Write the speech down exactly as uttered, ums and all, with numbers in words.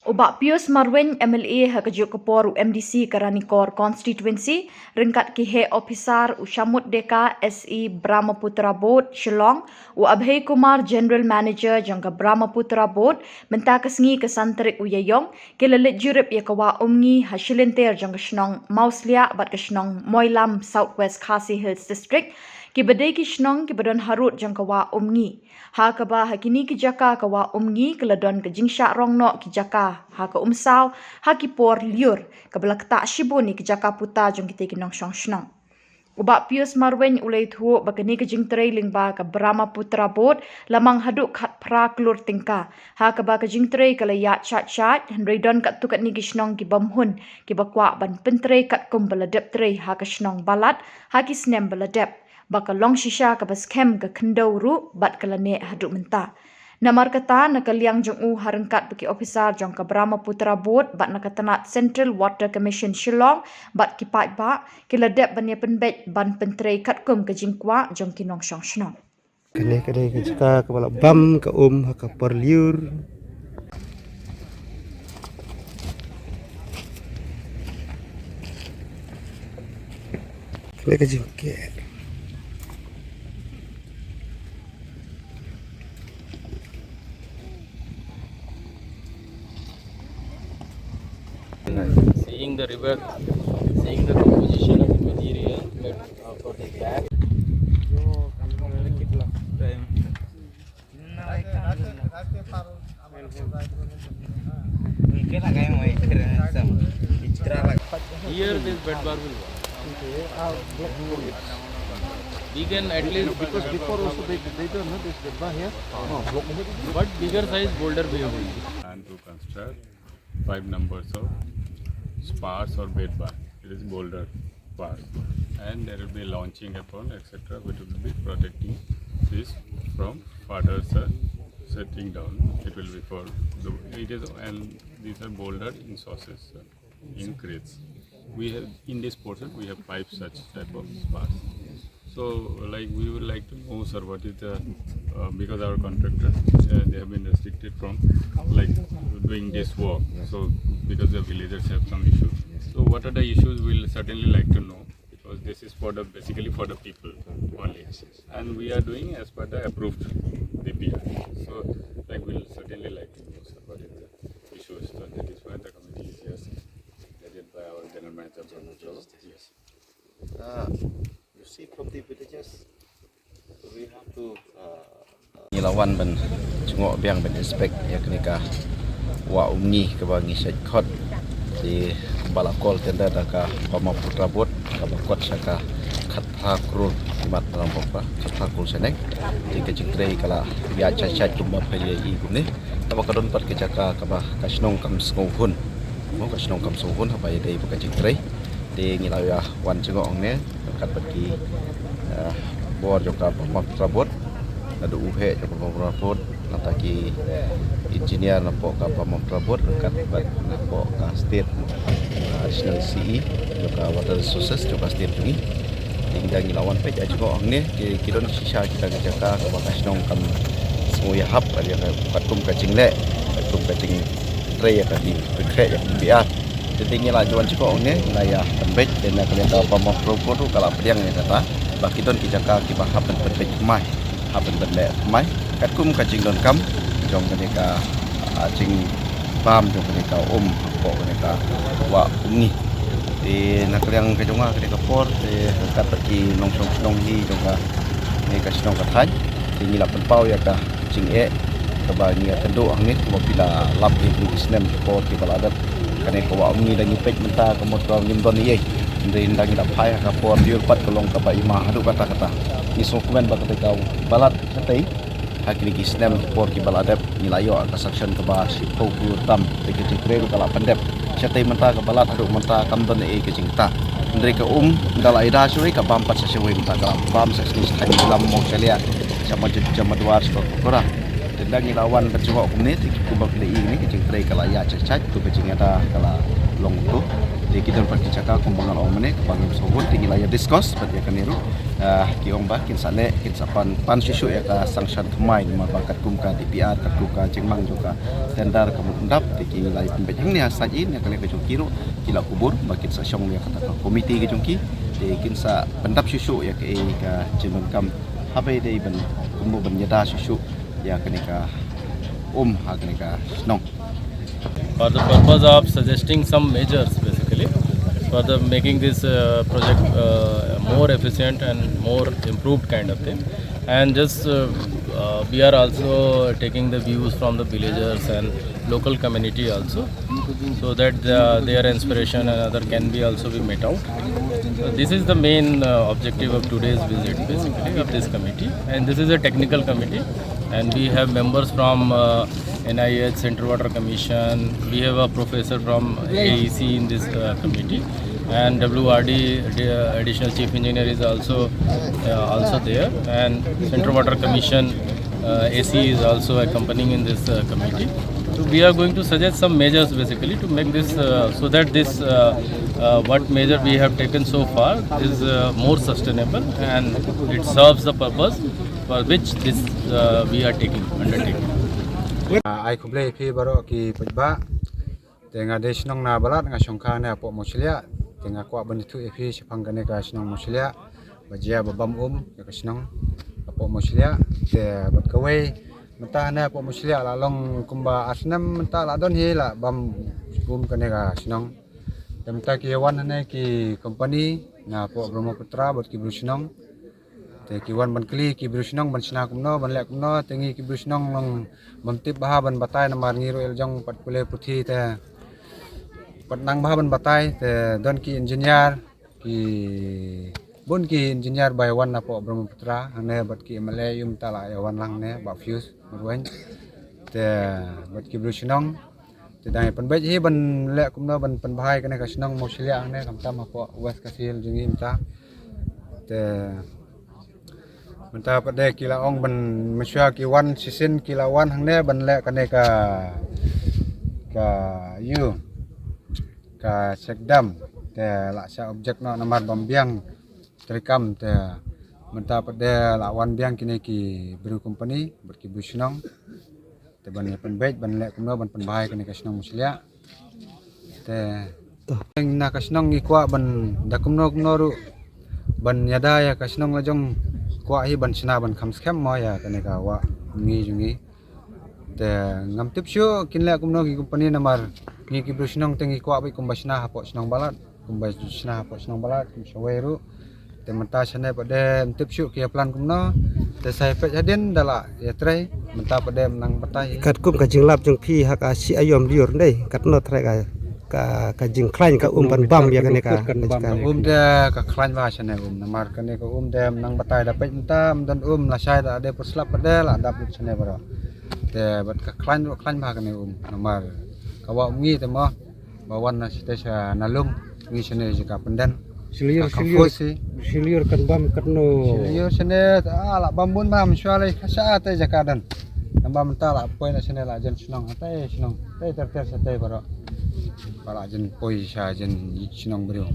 U Bah Pius Marwein, M L A ha kajuh ka por u M D C ka Ranikor Constituency, ryngkat ki heh ophisar, u Shamut Deka, S E Brahmaputra Board, Shillong, u Abhay Kumar, General Manager jong ka Brahmaputra Board, mynta ka sngi ka san tarik u Ïaïong, ki la leit jurip ïa ka Wah Umngi ha shilynter jong ka shnong Mawsliah bad ka shnong Moilam, South West Khasi Hills District, kiba dei ki shnong kiba don harud jong ka Wah Umngi. Ha kaba ha kine ki jaka ka Wah Umngi ka la don ka jingshah rong noh ki jaka ha ka umsaw ha ki por lyiur, kaba la ktah shibun ïa ki jaka puta jong kitei ki nongshong shnong. U Bah Pius Marwein u la ïathuh ba kane ka jingtrei lyngba ka Brahmaputra Board la mang haduh khatphra klur tyngka. Ha kaba ka jingtrei ka la ïaid shait shait, hynrei don katto katne ki shnong ki bym hun kiba kwah ban pyntrei katkum ba la dep trei ha ka shnong Balat ha ki snem ba la dep, ba ka long shisha kaba skhem ka khyndew ruh bad ka la neh haduh mynta. Namar kata, na ka liang jong u, ha ryngkat bad ki ophisar jong ka Brahmaputra Board bad na ka tnat Central Water Commission Shillong bad ki paidbah, ki la dep ban ïa pynbeit ban pyntrei katkum ka jingkwah jong ki nongshong shnong. Kane ka dei ka jaka kaba la bam ka um ha ka por lyiur. Kane ka jingkeh. Seeing the river, seeing the composition of the material, but, uh, for the back. Here this bed bar will work. We can at least, because before also they, they don't know this bed bar here. But bigger size boulder भी होगी. And to construct five numbers of spars or bed bar. It is boulder spars. And there will be launching apron, et cetera, which will be protecting this from further, sir, setting down. It will be for the, it is, and these are boulder in saucers, sir, in crates. We have, in this portion, we have five such type of spars. So, like, we would like to know, sir, what is the, uh, because our contractors, uh, they have been restricted from, like, doing this work. So, because the villagers have some issues. So, what are the issues, we'll certainly like to know, because this is for the, basically for the people only. And we are doing as per the approved D P R. So, like, we'll certainly like to know, sir, what is the issues. So, that is why the committee is here, headed by our general manager, Brahma Jolo. Yes. Uh, you see, from the villages, we have to, uh, uh, ngi la wan ban jngoh biang ban inspect ïa kane ka Wah Umngi kaba ngi shait khot. Te ba la call tender da ka Brahmaputra Board, kaba kot sha ka khatphra klur, imat na bok ba khatphra klur shaneng. Te ka jingtrei ka la ïaid shait shait kumba phi ïohi kumne. Te ba ka don pat ka jaka kaba ka shnong kam sngew hun. Mo, ka shnong kam sngew hun haba ïadei bad ka jingtrei. Te ngi la ïa wan jngoh hangne ryngkat bad ki, eh, bor jong ka Brahmaputra Board, naduh u heh jong ka Brahmaputra Board, nangta ki engineer napoh ka Brahmaputra Board ryngkat bad napoh ka state, eh, additional C E jong ka Water Resources jong ka state jong ngi. Te ngi dang ngi la wan peit ïa jngoh hangne, ki, ki don shisha kita ki jaka kaba ka shnong kam sngew ïahap ïa ka, katkum ka jingleh, katkum ka jingtrei ïa ka D P R, ïa ka D P R. Te ngi la wan jngoh hangne, ngi la ïa pynbeit, te na ka liang ka Brahmaputra Board ruh ka la pdiang ïa kata ba ki don ki jaka kiba hap ban pynbeit thymmai, hap ban pynleh thymmai katkum ka jingdonkam jong kane ka, ah, jingbam jong kane ka um hapoh kane ka Wah Umngi. Te na ka liang ka jong nga kane ka por, te ryngkat bad ki nongshong shnong hi jong kane ka shnong ka thaiñ, te ngi la pynpaw ïa ka jingeh kaba ngi ïakynduh hangne, kumba phi la lap ïa kine ki snem ki por kiba la dep. Kane ka Wah Umngi da ngi peit mynta ka mut ba ngim don ei ei. Hynrei ynda ngi la phai ha ka por lyiur pat ka long kaba ima haduh katta katta. Ngi sngewkmen ba kata ka Balat shatei ha kine ki snem ki por kiba la dep ngi la ïoh ka suction kaba shiphew klur tam. Te ka jingtrei ruh ka la pyndep. Shatei mynta ka Balat haduh mynta kam don ei ei ka jingktah. Hynrei ka um ynda la ïada shawei ka bam pat sa shawei, mynta ka la bam sa shisha, lam mo shalia. Sha Majid, sha Madwar, sha Pakora. Te ynda ngi la wan ban jngoh kumne, te kumba phi la ïohi ne, ka jingtrei ka la ïaid shait shait, to ka jingïada ka la Long to. Te ki don pat ki jaka kumba nga la ong mynne, kaba ngim sngewbha te ngi la ïa discuss pat ïa kane ruh. Ah, ki ong ba kin sa leh, kin sa pan, pan shuh shuh ïa ka sanction thymmai, namar ba katkum ka D P R, katkum ka jingmang jong ka tender ka mut ndap, te ki la ïa pynbeit hangne ha site in, ïa kane ka jong ki ruh, ki la kubur ba kin sa shong ïa kata ka komiti ka jong ki, te kin sa pyndap shuh shuh ïa kaei ka jingdonkam, haba ïadei ban kumno ban ïada shuh shuh ïa kane ka um ha kane ka shnong. For the purpose of suggesting some measures, basically, for the making this uh, project uh, more efficient and more improved kind of thing. And just uh, uh, we are also taking the views from the villagers and local community also, so that uh, their inspiration and other can be also be met out. So this is the main uh, objective of today's visit, basically, of this committee. And this is a technical committee, and we have members from uh, N I H, Central Water Commission. We have a professor from A E C in this uh, committee, and W R D, the Additional Chief Engineer, is also uh, also there, and Central Water Commission uh, A C is also accompanying in this uh, committee. So we are going to suggest some measures, basically, to make this uh, so that this uh, uh, what measure we have taken so far is uh, more sustainable and it serves the purpose for which this uh, we are taking undertaking. Ai khublei phi baroh ki paidbah. Te nga dei shnong na Balat, nga shong kha ne hapoh Mawshliah. Te nga kwah ban ïathuh ïa phi shaphang kane ka shnong Mawshliah, ba jia ba bam um ïa ka shnong hapoh Mawshliah. Te bad kawei, mynta ne hapoh Mawshliah la long kumba ar snem mynta la don hi la bam um kane ka shnong. Te mynta ki wan ne ki company na hapoh Brahmaputra bad ki briew shnong. Te ki wan ban kylli ki briew shnong ban shna kumno, ban leh kumno, te ngi ki briew shnong long bym tip bha ban batai namar ngi ruh ïa la jong pat pule puthi te pat nang bha ban batai, te don ki engineer, ki bun ki engineer ba ïa wan napoh Brahmaputra hangne bad ki M L A ïum ta la ïa wan lang ne Bah Pius Marwein. Te bad ki briew shnong te dang ïa pynbeit hi ban leh kumno ban pynbha ïa kane ka shnong Mawshliah hangne, khamtam hapoh West Khasi Hills jong ngi mynta. Te mynta pat de ki la ong ban mynshuwa ki wan shisien ki la wan hangne ban leh kane ka, ka ïu, ka check dam. Te la shah object noh namar bym biang treikam, te mynta pat de la wan biang kine ki briew company bad ki briew shnong. Te ban ïa pynbeit ban leh kumno ban pynbha ïa kane ka shnong Mawshliah. Te na ka shnong ngi kwah ban da kumno kumno ruh ban ïada ïa ka shnong la jong, kwah hi ban shna ban kham skhem mo ïa kane ka wah ngi jong ngi. Te ngam tip shuh kin leh kumno ki company namar ngi ki briew shnong te ngi kwah beit kumba shna hapoh shnong Balat, kumba shna hapoh shnong Balat kum shawei ruh. Te mynta shane pat de ym tip shuh ki ïa plan kumno. Te sa ïa peit hadien da la ïa trei, mynta pat de ym nang batai. Katkum ka jinglap jong phi ha ka shi aïom lyiur dei, katno trei ka, ka, ka jingkhlaiñ ka um ban bam ïa kane ka, ka um de ka khlaiñ bha shane um namar kane ka um de ym nang batai, da peit mynta ym don um, lashai da de pyrslap pat de la dap lut shane baroh. Te bad ka khlaiñ ruh khlaiñ bha kane um namar ka wah um ngi te mo. Ba wan na shatei sha na lum ngi shane jaka pynden. Shi lyiur, shi lyiur, shi lyiur kan bam katno? Shi lyiur shane ah la bam bun bam, shuwa lei ka sha te jaka don. Namba mynta la poi na shane la jan shnong, te shnong te ter ter shatei baroh. Ba la jan poi sha jan shnong briew.